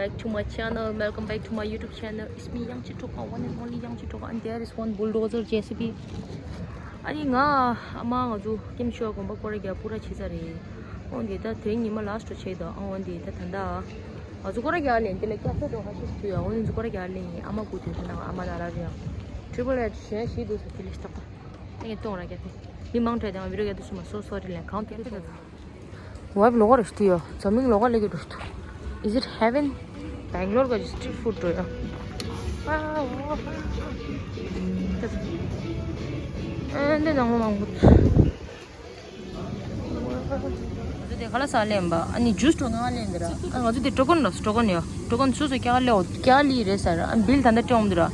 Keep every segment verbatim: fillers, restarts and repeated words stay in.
Back to my channel, welcome back to my YouTube channel. It's me, Yang Chi Tok, one and only Yang Chi Tok, and there is one bulldozer J C B. ཨ་ནི་ང་ཨ་མ་ང་ཚོ་ཀེམ་ཤོ་དགོན་པ་སྐོར་རྒྱག་པུ་ར་བྱེད་ས་རེད། འོན་ཏེ་ད་དེ་རིང་ཉི་མ་last་བྱེད་དོ། ཨ་འོན་ཏེ་ད་ད་ད་ང་ཚོ་སྐོར་ར་རྒྱག་ལེན་དེ་ལ་ཀ་ཧྥེ་འགྲོ་ཧ་ཤུ་ཤུ་ཡ། འོན་ཏེ་ང་ཚོ་སྐོར་ར་རྒྱག་ལེན་ཨ་མ་སྐུ་དུས་ད་ང་ཨ་མ་ད་ར་རེད། ཡང་triple eight གཞན་ཞིག་འདུག་ཟེར་དེ་ལས་ཏག་ཏག་ཏག་གཏོང་ར་རྒྱག་དེ། མི་མང་དྲགས་དེ་ང་video རྒྱག་དུས་སུ་མ་སོ་སོ་རེ་ལེན་གང་ཐུབ་ཐུབ་བ་བི་ལོག་རེ་ཤུ་ཡ། འཛམ་གླིང་ལོག་ལེགས་འགྲོ་ཤུ། Is it heaven? Bangalore ག་street food འགྲོ་ཡ། ཨ་འདི་ནང་ལོ་མང་པོ། ང་ཚོ་དེ་ག་ལ་ས་ལེན་པ། ཨ་ནི་ཇུས་འགྲོ་ང་ལེན་འདི་ར། ཨ་ང་ཚོ་དེ་ཊོ་ཀོན་ར། ཊོ་ཀོན་ཡ། ཊོ་ཀོན་སོ་སོ་ཀྱ་ལེ་འོ་ཀྱ་ལི་རེད་ཟེར། ཨ་བིལ་ད་ལྟ་སྤྲད་འོང་འདི་ར།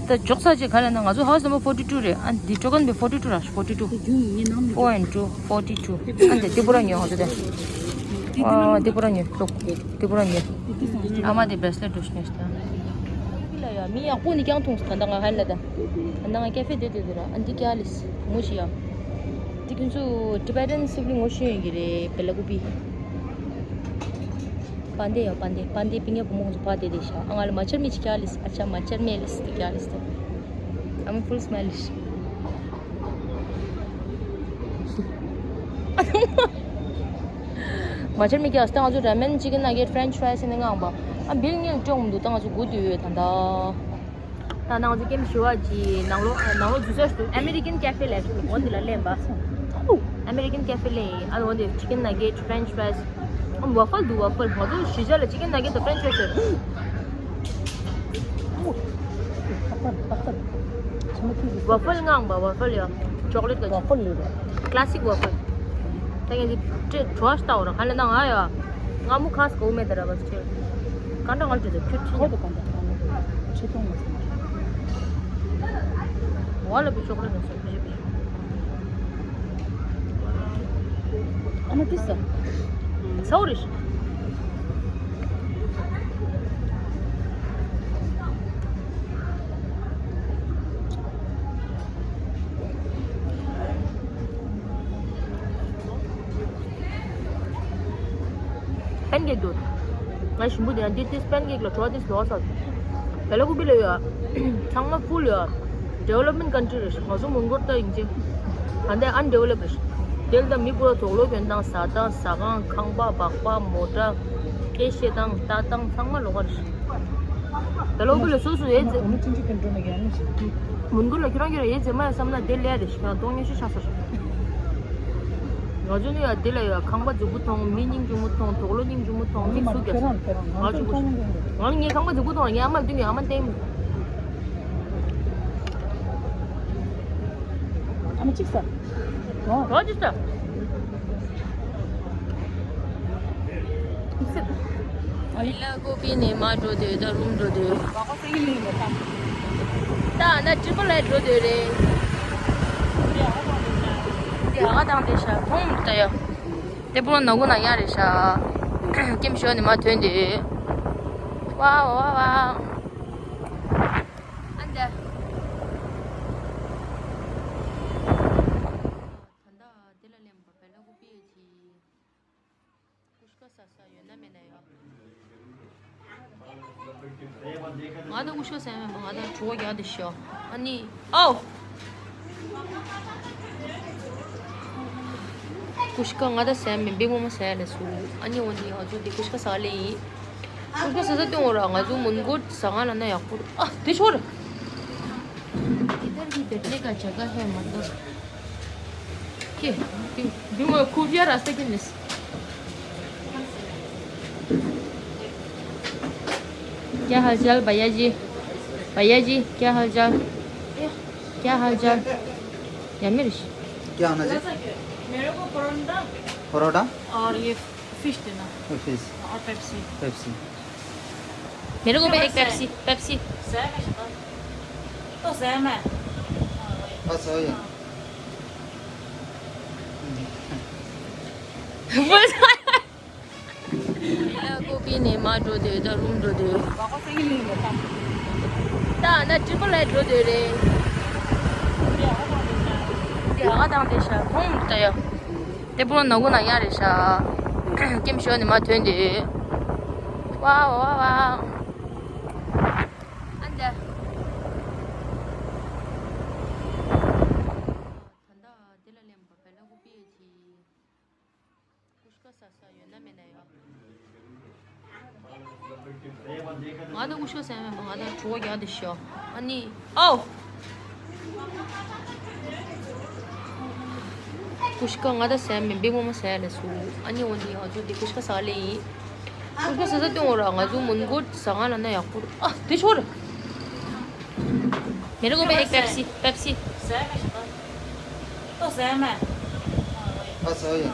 ད་འཇོག་ས་ཅིག་ག་ལ་ན་ང་ཚོ་house number forty two རེད། ཨ་འདི་ཊོ་ཀོན་བི་forty two ར། forty two། Four and two forty two། ཨ་འདི་ཏི་པུ་ར་ཉོ་ང་ཚོ་དེ། ཨ་ཏི་པུ་ར་ཉོ། ལོག་ཏི་པུ་ར་ཉོ། ཨ་མ་དེ་bracelet འགྲོ་ཤི་ནས་ད། ལ་ཡ་མི་ཡག་པོ་ནི་ཀྱང་མཐོང་སོང་། ད་ང་ཧན་ལ་ད། ད་ང་ཀ་ཧྥེ་དེ་དེ་དེ་ར། ཨ་འདི་ཀྱ་ལིས་མོ་ཤི་ཡ། འདི་ཁྱོད་ཚོ་Tibetan sibling ངོ་ཤེས་ཡོད་ཀྱི་རེད། བེ་ལ་ཀུ་པི། པན་དེ་ཡ་པན་དེ། པན་དེ་པི་ངའི་བུ་མོ་ཚོ་ཕ་དེ་དེ་ཤ། ཨ་ང་ལ་མ་ཆར་མི་ཅི་ཀྱ་ལིས། ཨ་ཆ་མ་ཆར་མེ་ལིས་དེ་ཀྱ་ལིས་དེ། I'm full smile ལིས། མ་ཆར་མི་ཀྱ་ལིས་དེ་ང་ཚོ་ramen, chicken nugget, French fries ནི་ངང་པ། ཨ་བིལ་ངེད་ཅོང་མི་འདུག་ད་ང་ཚོ་སྒུག་དུས་ཡོད་ད་ད། ད་ནང་ཚོ་ཀེམ་ཞུ་བ་ཅི་ནང་ལོ་ནང་ལོ་འཛུལ་ས་ཞུ། American cafe ལས་ཞུ་འོ་འདི་ལ་ལེན་པ། American cafe ལེན་ཡིན། ཨ་འོ་འདི་chicken nugget, French fries། ཨམ་waffle འདུག waffle། ང་ཚོ་གཞིས་ཆགས་ལ་chicken nugget དང་French fries ཡོད། waffle ངང་པ། waffle ཡ། chocolate ག waffle ལོས། classic waffle། ད་ངས་འདི་བྲོ་བ་ཞིག་བཏགས་འོ་ར། ག་ལ་ན་ང་ཡ། ང་མུ་ཁ་སྐོ་མེད་ད་ར་བ་ཆེ། ག་འདྲ་ང་ལ་དེ་ཚོ་ཁྱོད་ཁྲིད། ཁོ་དེ་ག་འདྲ་ཁ་ནས་ཆེ་མཐོང་མ་ཚང་། ཝ་ལ་བི་ཅོག་ལེ་ནས་སོ་བི་བི། ཨ་མ་ཏི་ས། སའོ་རེ་ཤི། པན་ཀེག་འདུག་ང་ཞིམ་པོ་དེ་ཡང་འདི་ཏིས་པན་ཀེག་ལ་བྲོ་བ་ཏིས་ལོག་ས། བེ་ལ་ཀུ་པི་ལ་ཡོད། ཚང་མ་full ཡོད། development country རེད། ང་ཚོ་མོན་གྷོ་ལྟ་ཡིན་ཅིང་། ད་ལྟ་undeveloped རེད། དེ་ལ་ད་མི་པོ་དོག་ལོ་གྱོན་སྟངས། ཟ་སྟངས། ཟ་ཁང་། ཁང་པ། སྦག་སྦག་མོ་ཊ། སྐད་བཤད་སྟངས། ལྟ་སྟངས་ཚང་མ་ལོགས་ཀ་རེད། བེ་ལ་ཀུ་པི་ལ་སོ་སོ་ཡོད་ཚེ། མོན་གྷོ་ལ་ཁྱོད་རང་ཁྱོད་རང་ཡོད་ཚེ་མ་ཡ་བསམ་ན་དེ་ལས་རེད། ཁྱོད་རང་གཏོང་ཉོ་ཤི་ཆགས་ས་རེད། ང་ཚོ་ནི་ཡ་དེ་ལ་ཡ་ཁང་པ་རྫིག་པོ་མཐོང་། མི་སྙིང་རྗེ་མོ་མཐོང་། དོག་ལོ་སྙིང་རྗེ་མོ་མཐོང་། མི་སུ་རྒྱག་ང་རྫིག་པོ་ང་ལ་ངའི་ཁང་པ་རྫིག་པོ་མཐོང་། ངའི་ཨ་མ་ལ་བསྟུན་ངའི་ཨ་མ་བསྟན། ཨ་མ་གཅིག་ས། རོ་གཅིག་ས། ལ་ཀོ་པི་ནས་མ་འགྲོ་དུས་ད་རུམ་འགྲོ་དུས། ད་ན་ཏྲི་པལ་ཨེ་འགྲོ་དུས་རེད། དེ་ཨ་དང་དེ་ཤ་ཁོང་ད་ཡ། དེ་པོ་ན་གུ་ན་ཡ་རེད་ཤ། ཀེམ་ཤོ་ནས་མ་ཐོན་དུས། ཝ་ཝ་ཝ། ཨ་འདི། ད་ད་དེ་ལ་ལེན་པ་བེ་ལ་ཀུ་པི་ཡ་ཅི། ཀུ་ཤ་ས་ས་ཡོད་ན་མེད་ན་ཡོད། ང་ད་ཀུ་ཤ་ས་མེད་པ། ང་ད་གྲོ་རྒྱག་དེ་ཤོ། ཨ་ནི་ཨའོ། ཀུ་ཤ་ང་ད་ས་མེད་པ། བི་མོ་མ་ས་ལེ་སུ། ཨ་ནི་འོ་འདི་ང་ཚོ་འདི་ཀུ་ཤ་ས་ལེ་ཡིན། ཀུ་ཤ་ས་ས་སྟོན་འོ་ར། ང་ཚོ་མོན་གྷོ་ཟ་ཁང་ལ་ན་ཡག་པོ་རེད། ཨ་དེ་ཤོར། इधर भी बैठने का जगह है, मतलब। के? खुफिया रास्ता के लिए। क्या हालचाल भैया जी? भैया जी, क्या हालचाल? क्या हालचाल? या मेरे क्या होना चाहिए? मेरे को परोठा। परोठा? और ये फिश देना। फिश। और पेप्सी। पेप्सी। मेरे को भी एक पेप्सी, पेप्सी। तो सैम है। बस हो गया। बस। ལ་ཀོ་པི་ནས་མ་འགྲོ་དུས་ད་རུམ་འགྲོ་དུས། ད་ན་ཏྲི་པལ་ཨེ་འགྲོ་དུས་རེད། དེ་ཨ་དང་དེ་ཤ་ཁོང་ད་ཡ། དེ་པོ་ན་གུ་ན་ཡ་རེད་ཤ། ཀེམ་ཤོ་ནས་མ་ཐོན་དུས། Wow, wow, wow. ཨ་འདྲ། ད་ལྟ་འདི་ལ་སླེབས་པ་བེ་ལ་ཀུ་པི་ཡི་ཀུ་ཤ་ཟ་ས་ཡོད་ན་མེད་ན་ཡོད། ང་ད་ཀུ་ཤ་ཟ་མེད་པ། ང་ད་གྲོད་ཁོག་རྒྱགས་ཏེ་ཤི། ཨ་ནི་ཨའོ། ཀུ་ཤ་ང་ད་ཟ་མེད། བེ་མོ་མ་ཟ་ལ་སུ། ཨ་ནི་འོ་འདི་ང་ཚོ་འདི་ཀུ་ཤ་ཟ་ལེ་ཡིན། ཀུ་ཤ་ཟ་ས་སྟོན་འོ་ར། ང་ཚོ་མོན་གྷོ་ཟ་ང་ལ་ན་ཡག་པོ་ར། ཨ་དེ་ཆོར། मेरे को भी एक पेप्सी, पेप्सी। ཟ་མེད་ཤི་ད། ཏོ་ཟ་མེད། ཨ་ཟ་ཡ།